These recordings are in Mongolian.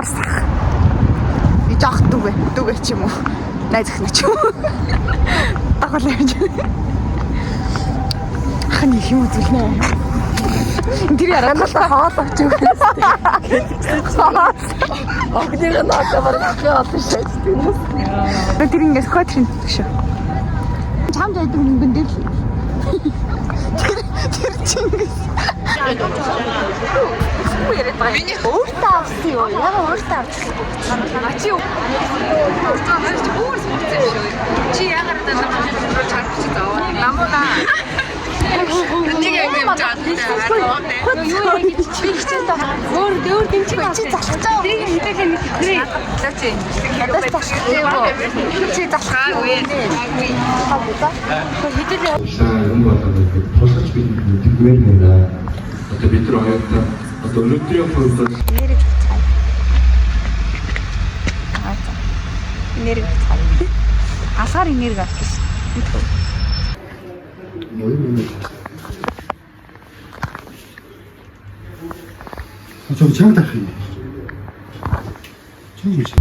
Орос ах. Би жоох дүүгээ, дүүгээ ч юм уу. Найз охин ч юм уу. Дагуул явж. Ах нь их юм үзүүлнэ. Тэр яриад л Хоол авч өгөх. Огныг нь одоо бараг ахын олон шаж тийм. Тэр ингээс хөт шинтдэг шүү. Чамд байдаг мөнгөн дээр л. Тэр чингис. Яриад байгаа. Миний өөртөө авсан юу? Яг өөртөө авчихсан. А чи өөр сууцсан юм шүү. Чи яагаад надад руу чарч заа. Намуна. Нэг юм жаалтай. Юу яа гэж би хичээл Өөр өөр дэмжих чи залхаж байгаа. Тэрийг хэдүүлээ нэг тэрийг. За чи. Надаас залхах юм уу? Чи залхах юм уу? Хэдүүлээ Уушаа юм болоод ихэд тулгаж бидэнд мэдгмээр байна. Одоо бид нар оюутан одоо өнөөдрийн хувьд бол Нэрийг буцаая. Аа за. Нэрийг буцаая. Алгаар нэрийг авчих шин. Мэдгүй. юм. 저 чамд авах юм. Чам биш.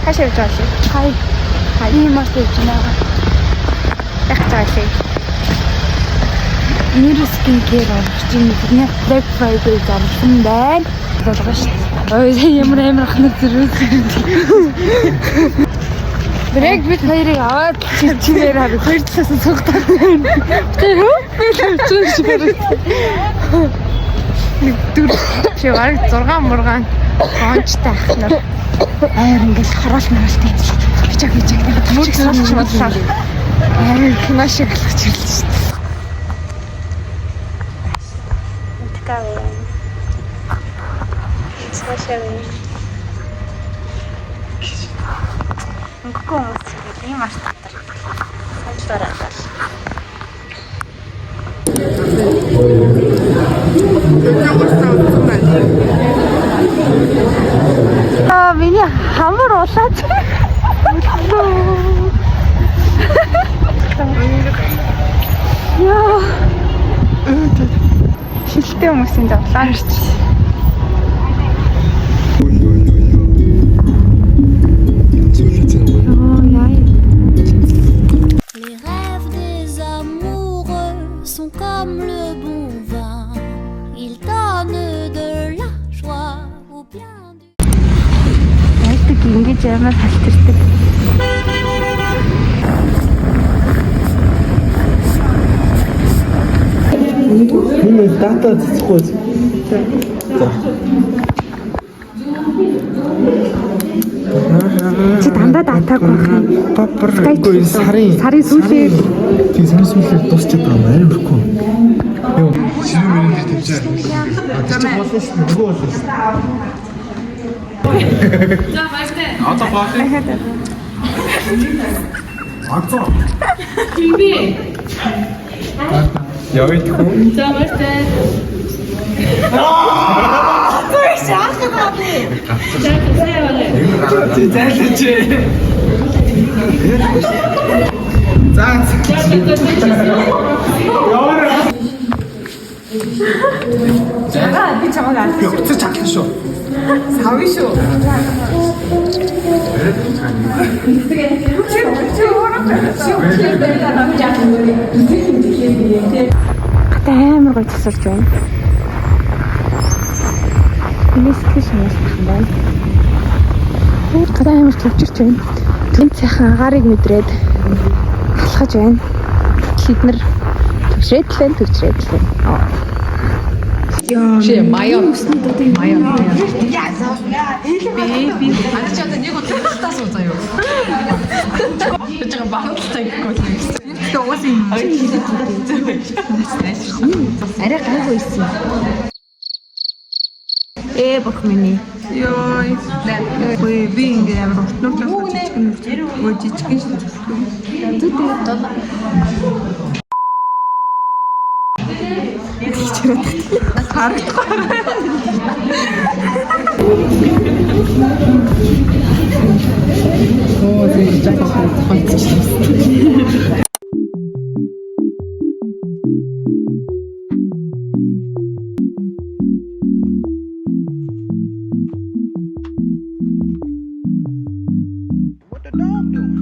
Хаашаа явж байгаа лээ? Хай. Хай. Ийм маш явж байна. Яах гэж байгаа лээ? Нэр skin care оруулж чинь бидний Black Friday зарласан байна. Болгоо шүү. Ой ямар амар ахнар зэрүүлсэн. Брэг бид хоёрыг аваад чи чимээр хараг хоёр талаас нь цугтаад байна. Тэр хөө би л авчих шиг харагдсан. Нэг дөрөв чи бараг 6 мургаан гончтой ах нар амар ингээл хороол мороолт юм. Бичаг бичаг нэг товчиг суулч бодлоо. Амар кино шиг алхаж ирлээ шүү дээ. Такавэ. Смашавэ. Өнгөхгүй хүмүүс ингээд ийм арт татар. Санал бараад. Аа миний хамар улаад. Яа. Хилтэй хүмүүсийн зовлон ирж. Les rêves des amoureux sont comme le bon vin. Ils donnent de la joie ou bien du Яадаг ингэж амар халтардаг. Энэ дата цэцэхгүй. Чи дандаа датаагүй байх юм. Папар үгүй энэ сарын Сарын сүүлээр тийм сарын сүүлээр дуусчихад байгаа юм арай өрөхгүй. Йоо, шинэ мөрөн дээр тавьж байгаа. А тэр чинь болно шүү дээ. Нөгөө болно шүү дээ. За баяртай. Одоо баяртай. Одоо. 준비. Явъя хүн. За баяртай. За зайлаач. За. Яваарай. би чамайг аль. Би уцаж чадлаа шүү. Савын шүү. Чи чи өөрөө чи Гата амар гоё тусарч байна. Миний сэтгэл шаналх юм байна. Өөр гата амар төвчөрч байна. Түн цайхан агаарыг мэдрээд алхаж байна. Бид нар төвчрээд л байна, төвчрээд л байна. Чи маяа. Маяа. Маяа. Би анд чи одоо нэг удаа талтаас уу заяа. Би жоо баруун талтай гэхгүй л юм. Гэтэ угаасаа юм. Арай гайгүй исэн. Ээ бурх миний. Йой. Ой, би ингэ амар урт нурж байгаа жижиг нурж. Өө жижиг шүү дээ. What the dog doing?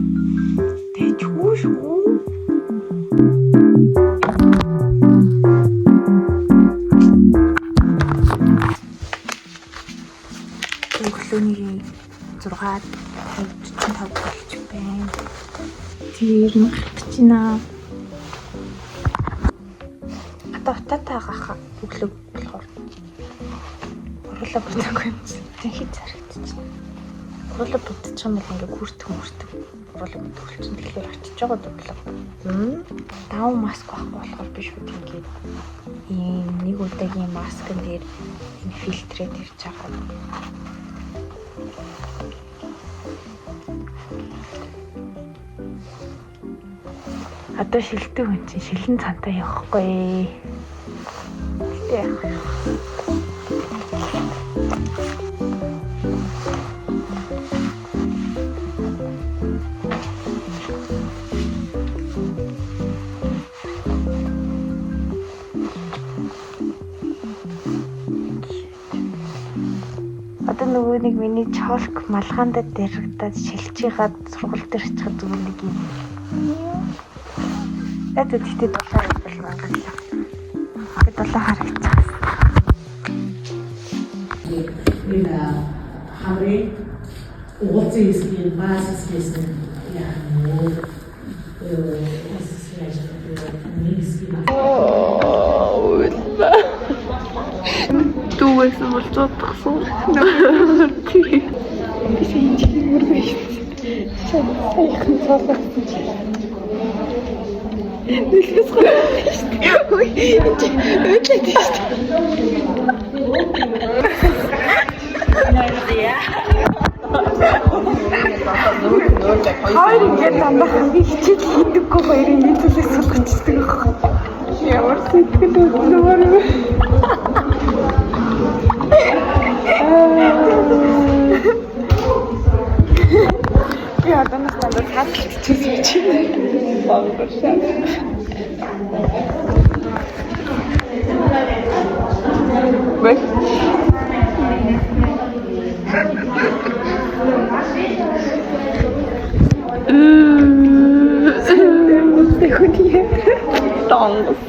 Өглөөний 6:45 болж байна. Тэр нь гарч байна. Одоо утаатай байгаа өглөө болохоор уруулаа будаагүй юм чинь. Тэг хит зарагдчихна. Уруулаа будчих юм бол ингээ гүртэх мөртөх уруулаа будах чинь тэгэхээр очиж байгаа дурлага. Даун маск байхгүй болохоор би шууд ингээд ийм нэг удаагийн маскн дээр энэ фильтрээ тавьж байгаа. Одоо шилдэг хүн чинь шилэн цантаа явахгүй. Гэтэ яах вэ? Одоо нөгөө нэг миний чолк малгаандаа дэрэгдээд шилжижгаад сургууль дээр очиход зүгээр нэг юм. Яг тэгтээ дулаан бол мангалаа. Тэгээ дулаан харагдчихсан. Энэ хамрын уулзсан хэсгийн газ хэсгээс нь яах нь газ хэсгийн ажилладаг нэг хэсгийг Дүүгээсэн бол зодгсон. Хоёр ингээд дандаа хамгийн хичээл хийдэггүй хоёрын нийтлэлээс суулгачдаг байхгүй. Ямар сэтгэл хөдлөмөр вэ? Би одоо нас дандаа цаашдаа хичээл хийж байна. Бонгоршаа. Бай. Хүний донгос.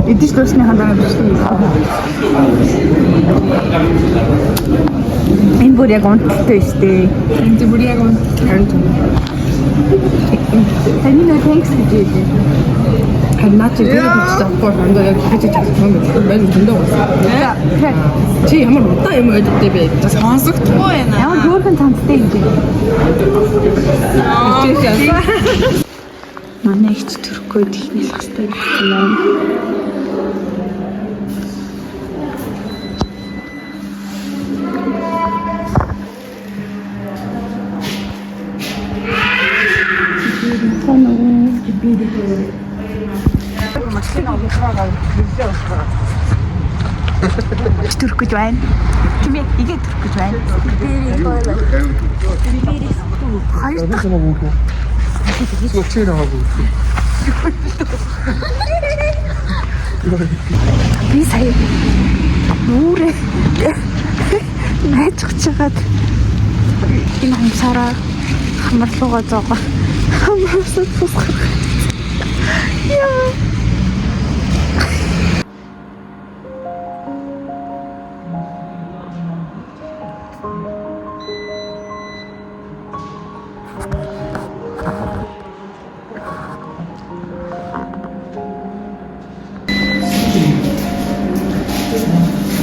Идэж дуусныхаа дараа бичлэг хийсэн. Энэ бүр яг унталтай биш үү? Энэ бүр яг унталтай. Таны нөө thanks гэж хэлээ. Харин наа чи тэр хийж чадахгүй хандаа яг хийж чадахгүй юм байна. Байна зөндөө болсон. Чи ямар удаан юм ойлгодог бэ? Сонсогдохгүй байна. Ямар хөөрхөн цамцтай юм бэ? Манай ихч төрөхгүй техник хэвээр гэсэн юм. Төрөх гэж байна. Тийм ээ, игээ төрөх гэж байна. Хоёр дахь Чи намайг Би сая нүрээ найзгч жагаад энэ хумсаараа хамарлуугаа зоогоо. Хамруулсад цус гарах. Яа.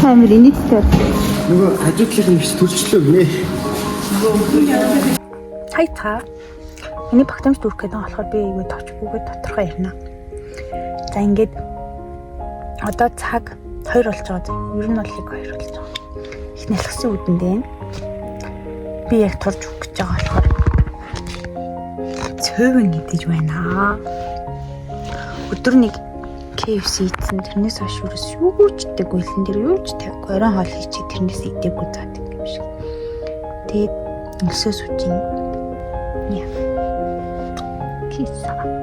Амар инээдтэй. Нөгөө хажуудлынх нь биш төрчлөө гинэ. Хай та. Миний багтаамж дүүрэх гэдэг нь болохоор би айгүй товчгүйгээ тодорхой ярина. За ингээд одоо цаг 2 болж байгаа. Ер нь бол яг 2 болж байгаа. Их нялхсан үдэндээ. Би яг турж өгөх гэж байгаа болохоор цөөвөн идэж байна. Өдөр нэг KFC идсэн. Тэрнээс хойш юус юу ч идээгүй лэн дээр юу ч тавигүй. Оройн хоол хийчихээ тэрнээс идээгүй заад юм шиг. Тэгээд өлсөө сууж ин. Яа. Киса.